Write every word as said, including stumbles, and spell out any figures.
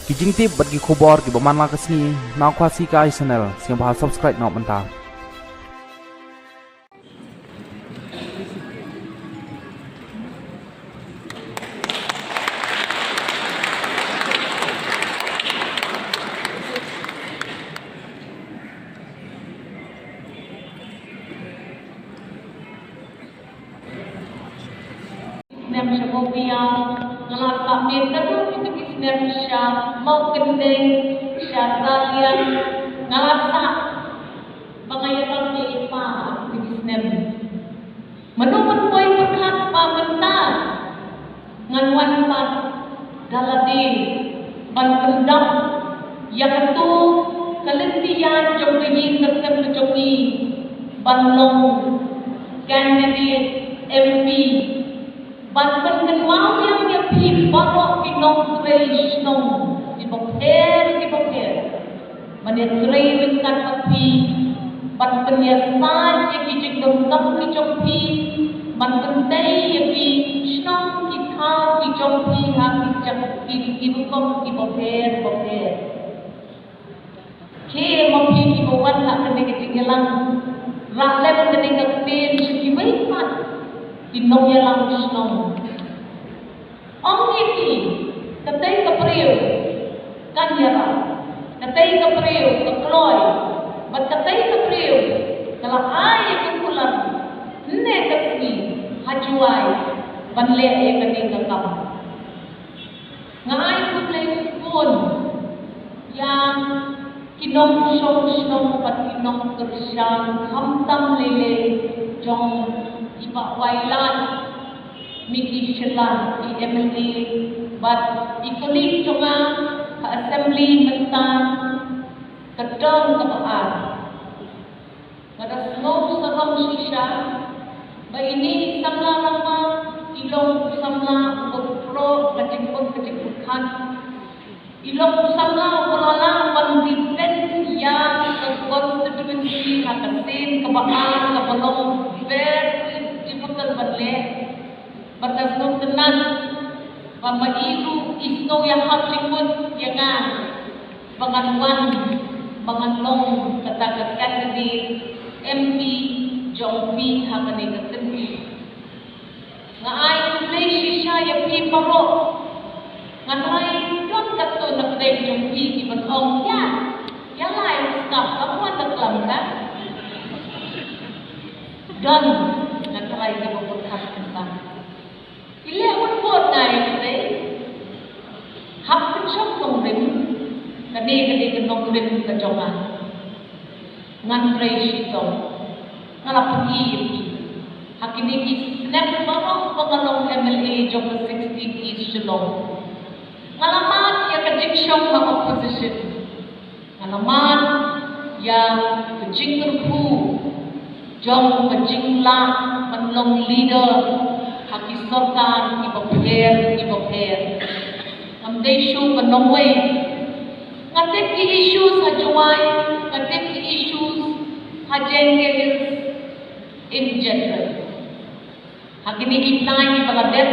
Ki jingtip bad ki khubor kiba man la ka sngi na Khasi Kai Channel, sngewbha subscribe noh mynta. Snem sha Mawkyrwat, nga la sah miet katto katne ki snem sha Mawkyndeng, sha Raliang, nga la sah ba nga ïarap ïa i pa katne ki snem. Mano ban poi pyrkhat ba mynta ngan wan pat da lade ban pyndap ïa kato ka lynti ïaid jong ka ïing ka sem ka jong ngi ban long candidate M P, ban pynkynmaw ïa phi baroh ki nongtrei shnong kiba pher kiba pher ban ïatrei ryngkat bad phi, ban pynïasaid ïa ki jingdonkam ki jong phi, ban pyntei ïa ki shnong ki thaw ki jong phi ha ki jaka ki, ki rukom kiba pher ba pher. Khie ma phi kiba wan ha kane ka jingïalang, rah lem kane ka ktien sha kiwei pat ki nongïalam shnong. Ong ïa ki, katei ka briew kan ïarap, katei ka briew ka kloi, bad katei ka briew ka la ai ïa ka kular hynne ka sngi ha Jowai ban leh ïa kane ka kam. Nga ai khublei shibun ïa ki nongshong shnong bad ki nongkyrshan khamtam lei lei jong i Bah Wailadmiki Shylla, i M L A, bad i colleague jong nga ha Assembly mynta ka term kaba ar. Nga da sngew sarong shisha ba ine i samla rangbah i long u samla uba pynpaw ka jingpyrkhat ka jingpyrkhat. I long u samla uba la lah ban defend ïa ka constituency ha ka sien kaba ar kaba long very difficult ban leh. Bad nga sngewtynnat ba ma i ruh i sngew ïahap jingmut ïa nga ba ngan wan, ba ngan long kata ka candidate M P jong phi ha kane ka kynti. Nga ai khublei shisha ïa phi baroh. Nga tharai don katto na pdeng jong phi ki ban ong, ïa, ïa lai u staf ka wan da klam ka. Don, nga tharai ki ban pyrkhat tang. I leh bun bun ngai ïa kane. Hap pynshong nongrim. Kane kane ka nongrim ka jong nga. Ngan trei shitom. Nga la pyni ïa phi. Ha kine ki snem baroh ba nga long M L A jong ka sixteen East Shillong, nga la mad ïa ka jingshong ha opposition. Nga la mad ïa ka jingkyrkhu jong ka jinglah ban long leader ha ki sorkar kiba pher kiba pher. Ngam dei shuh ka nongwei. Nga tip ki issues ha Jowai, nga tip ki issues ha Jaiñtia Hills in general. Ha kine ki bnai kiba la dep,